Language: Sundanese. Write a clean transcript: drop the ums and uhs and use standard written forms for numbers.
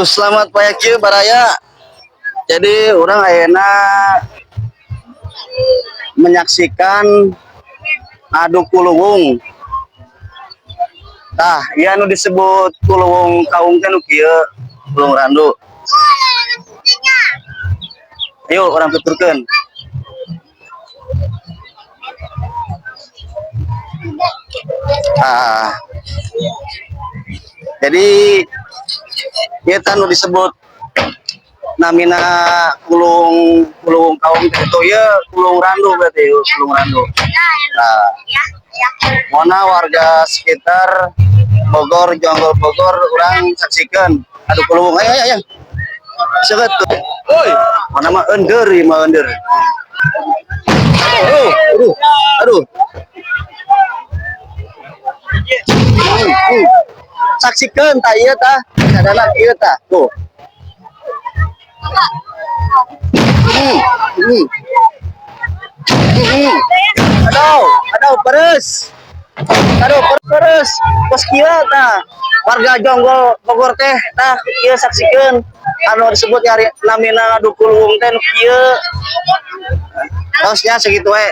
Selamat pagi, baraya. Jadi urang ayeuna menyaksikan adu kuluwung. Tah, ieu anu disebut kuluwung kaung teh nu kieu, kuluwung randu. Ayo urang tuturkeun. Ah. Jadi ieu teh anu disebut namina kulung kulung kaung teh itu ieu kulung randu, berarti kulung randu. Nah, mana warga sekitar Bogor, Jonggol Bogor, urang saksikan adu kuluwung. Ayo, ayo, ayo. Seget tuh. Woi, mana mah ender ieu mah ender. Aduh, aduh, aduh. Saksikan tah ieu tah, sadana ieu tah. Tuh. Hmm. Hmm. Aduh, aduh, peres. Aduh, peres. Kos kieu tah. Warga Jonggol Bogor teh tah ieu saksikeun anu disebut nyari namina adu kuluwung teh nu kieu. Tos nya, segitu we.